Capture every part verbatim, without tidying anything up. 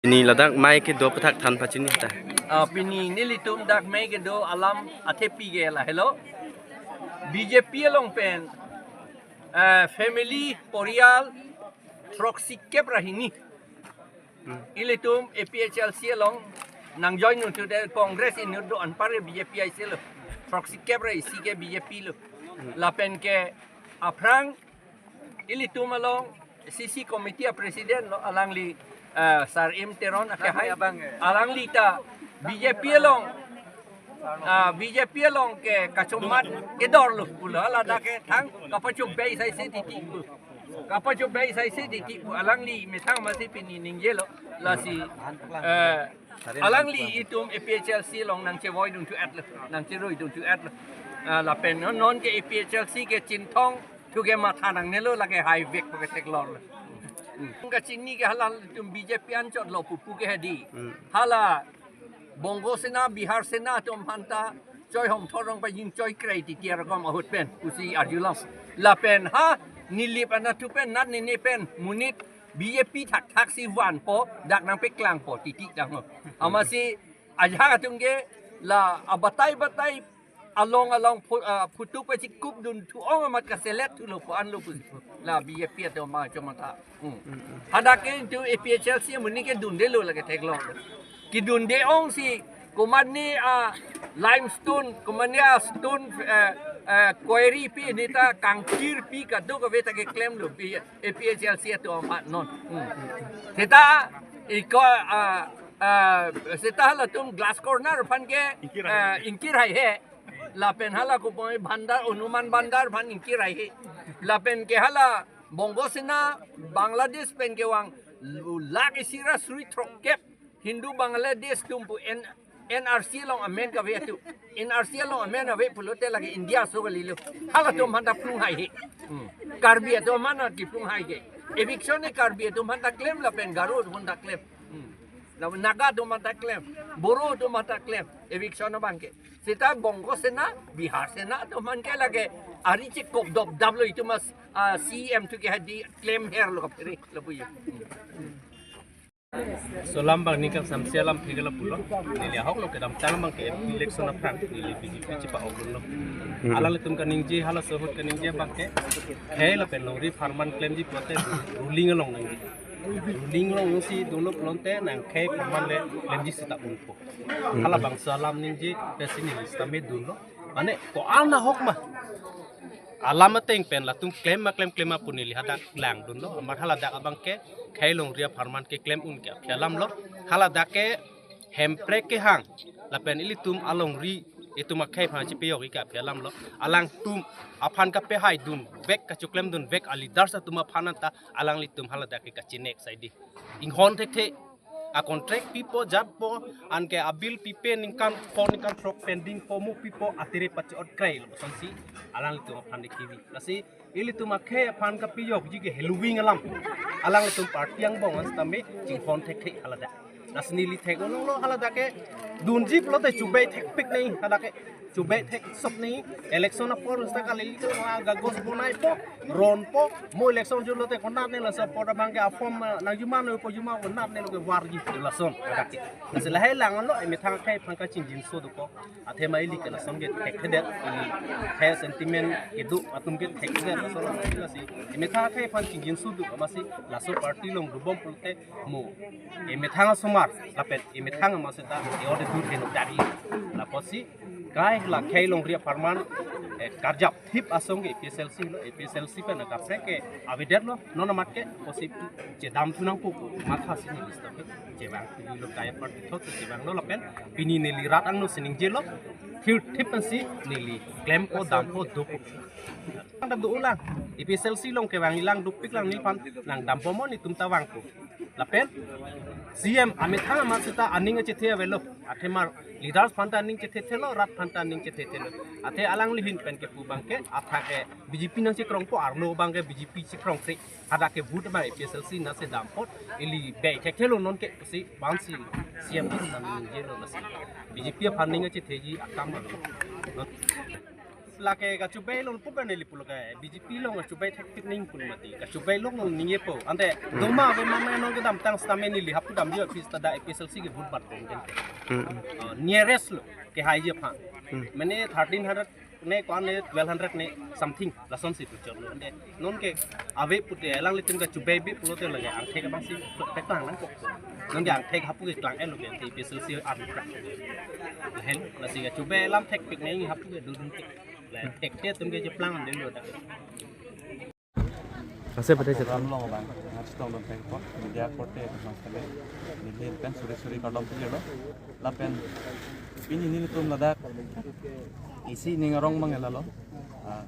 Pini ladak mei kedo aputhak than pachini ta. Ah, pini nelitum dak mei kedo alam athepi ke lahelo. B J P along pen, eh, family, poriyal, throksi kep ra hini. Hmm. Ilitum A P H L C along nang join untu de Congress inut do anpar B J P aisi lo. Throksi kep ra isi ke B J P lo. Hmm. Lapen ke aphrang ilitum along C C committee a president lo alangli, eh, Sar M Teron akehai. Abang, eh. Alangli ta B J P along, ah, B J P along ke kachomat kedor lo pulo, ladak ke thang kapachobei saisi titi pu. Kapachobei saisi titi pu alangli methang amatsi pini ningjelo. Lasi, eh, alangli itum A P H L C along nangchevoi dun thu at lo, nangcheroi dun thu at lo. Ah, lapen non, non ke A P H L C ke Chinthong thu ke matha nangnelo, lake haivek pu ke theklor lo. Hmm. Kachini ke halalitum B J P anchot lo pupu ke hedi. Hmm. Hala Bongo Sena, Bihar Sena atum aphanta choi hom thorong pa jing choi krei titi arakom ahut pen pusi arjulong. Lapen ha Nilip anatthu pen nat nene pen monit B J P thakthak si vanpo, dak nangpeklangpo titi dang ho. Amatsi ajahak atum ke la abatai batai along along phu-, ah, phutu pachikup dun thu ong amat kaselet thulo pu anlo pu la B J P atum ma chomatha. Hmm. Hadak ke tu A P H L C amonit ke dunde lo lake theklor. Kedunde ongsi komatne a limestone, komatne a stone, eh, eh, quarry pi neta kangkir pi kadokave ta keklem lo pi A P H L C atum amat non. Hmm. Seta iko, ah, ah, seta halatum glass corner aphan ke, ingkir hai, ah, ingkir haihe. Lapen hala kopoi Bandar, Hanuman Bandar aphan ingkir haihe. Lapen ke hala Bongo Sena Bangladesh pen kevang lu-, lakh isi ra suri throkkep Hindu Bangladesh atum pu N-, N R C along amen kave atum. N R C along amen ave pulote lake India aso kalilo. Halatum aphanta plung haihe. Hmm. Karbi atum aphanta kiplung haihe. Eviction ni Karbi atum aphanta klem lapen Garo atum aphanta klem. Hmm. Lapen Naga atum aphanta klem. Boro atum aphanta klem. Eviction abang ke. Seta Bongo Sena, Bihar Sena atum aphan ke lake ari chekop dopdap lo itum as, ah, C M thu ke hadi klem her lo kaphere lo pu ye. Hmm. Laso alam abang ningkan samsi alam thik lo pulo. Neli ahok lo kedamtang abang ke election aphrang neli B J P chepa-ok lo. Hmm. Alanglitum kaningje, halaso ahut kaningje abang ke khei lapen longri apharman klemji pulote ruling along nangji. Ruling alongsi dunlo pulote nang khei apharman le klemji seta unpo. Hmm. Halabangso alam ningje pensi neli sitame dunlo. Mane ko-an ahok ma alam ateng pen latum klem ma klem klem ma pu neli hadak langdunlo. Amat haladak abang ke khei longri apharman keklem un ke aphi alam lo. Haladak ke Hemprek kehang lapen ilitum alongri itum akhei aphan chepejok ik ke aphi alam lo. Alangtum aphan kapehaidunvek, kachoklemdunvek a leaders atum aphan anta alanglitum haladak ke kachinek saidi. Inghon thekthe, a contract pipo jatpo, anke a bill pipe ningkan pho ningkan throk pending po, mo pipo atere pachi-ot krei lo sonsi alanglitum aphan de kivi. Lasi ilitum akhei aphan kapejokji ke heloving alam. Alanglitum party angbong an sitame chinghon thekthe haladak. Lasi neli thek-olo lo haladak ke dunji pulote chobei thekpik nai haladak ke. Chobei theksop nai, election apor seta kali kala gagos bonaipo, ronpo, mo election julote konatne laso apor abang ke a form, ah, nang juma nopo juma konatne lo ke varji lason haladak ke. Lasi lahai lang lo, emethang akhei aphan kachingjinso dopo. Athema ili ke lason ke thekthedet, ili khei sentiment kedo atum ke thekthedet lason lasi. Emethang akhei aphan chingjinso do amatsi laso party along dobom pulote mo emethang asomar lapen emethang amat seta e-ode dur heno dari. Lapusi kai la khei longri apharman, eh, karjap thip asong ke A P H L C lo, A P H L C pen kaprek ke avedet lo, non amat ke pusi chedam thu nangpo pu matha si neli sitame chevang pini lo kai party thot chevang lo lapen pini neli rat angno si ningjelo, thir thip pensi neli klempo dampo dopo. Ang dam do ulang, A P H L C along kevang ilang dopik lang neliphan nang dampo mo netum ta vangpo. Lapen C M amethang amat seta aning achethe avelo. Athema leaders aphanta aning chethethelo, rat aphanta aning chethethelo. Athe alangli ahin pen kepu abang ke athak ke B J P nangchekrongpo, arlo abang ke B J P chekrong kre. Hadak ke vote abang A P H L C nasi dampo, ili bei thekthelo non ke si bansi C M nang ningjelo nasi. B J P aphan ning achetheji akam abang. Lake kachobei lo pupen neli pulo ke B J P lo kachobei thektik ning pun mati. Kachobei lo ningjepo. Ante doma ave mama non kedamtang sitame neli hapu damji office ta dak A P H L C ke vote bat pon den. Hmm. Ah, nearest lo ke haiji aphan. Hmm. Mane thirteen hundred ne ko-an ne twelve hundred ne something lasonsi pu chot lo. Ante non ke ave pute alanglitum kachobei bi pulote lake angthek abangsi peklang nangkok. Non ke angthek hapu ke klang-et lo ke A P H L C army klang. Lahen lasi kachobei alam thekpik ne hapu ke dudun tik. La thekte atum ke cheplang den lo dak. Ase pate program chetong. Along abang nangchetongdun thekpo media korte atum aphan kali. Neli pen suri suri kardom pajirlo. Lapen pini nelitum ladak isi ning arong abang lalo. Ah,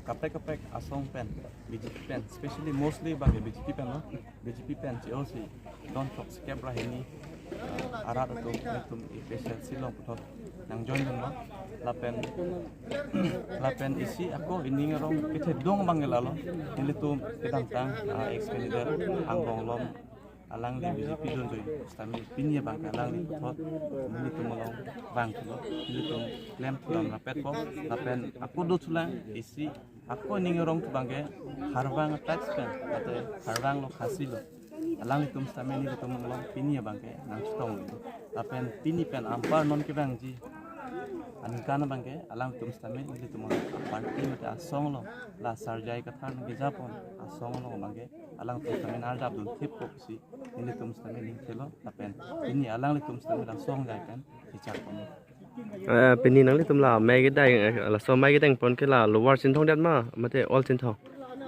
kaprek kaprek asong pen B J P pen, specially mostly abang B J P pen lo. B J P pen che-osi don throksi kep ra hini, ah, arat atum nelitum A P H L C along puthot nangjoindunlo. Lapen lapen isi ako ining arong kethedung abang lalo. Nelitum kedamtang, ah, ex candidate angbong along alangli B J P donjoi sitame pini abang ke alangli puthot nelitum along vangthulo, nelitum klemthu dam rapetpo. Lapen ako dothulang isi ako ining arong abang ke Harbang tax pen, ate Harbang lo Khasi lo. Alanglitum sitame nelitum along pini abang ke nangchetonglo. Lapen pini pen anpar non kevangji aningkan abang ke alanglitum sitame nelitum along party mate asong along la Sarjai Kathar nangkejapon asong along abang ke alangtum sitame arjapdun thippo pusi nelitum sitame ningthelo. Lapen pini alanglitum sitame la Songjai pen kechakpon. Eh, pini nanglitum la mei kedeng, eh, laso mei kedengpon ke la Lower Chinthong det ma, mate Old Chinthong?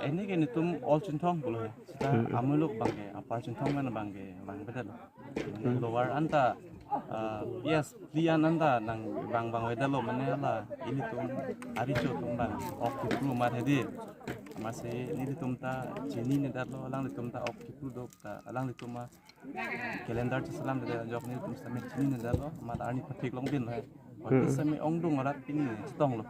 Ini ke nelitum Old Chinthong pulo ya. Sita Hmm. amuluk abang ke, Upper Chinthong pen abang ke, vangvedet lo. Hmm. Lower anta, ah, yes, phli an anta nangvang vangvedetlo mane la, ilitum aricho atum abang, ok kipru mat hedi. Amatsi nelitum ta chininedetlo, alanglitum ta ok kipru dok ta, alanglitum ma calendar cheselamde ajok nelitum sitame chininedetlo, amat arni pathik longbin lo. Hmm. Sitame ongdung arat pini chetonglo.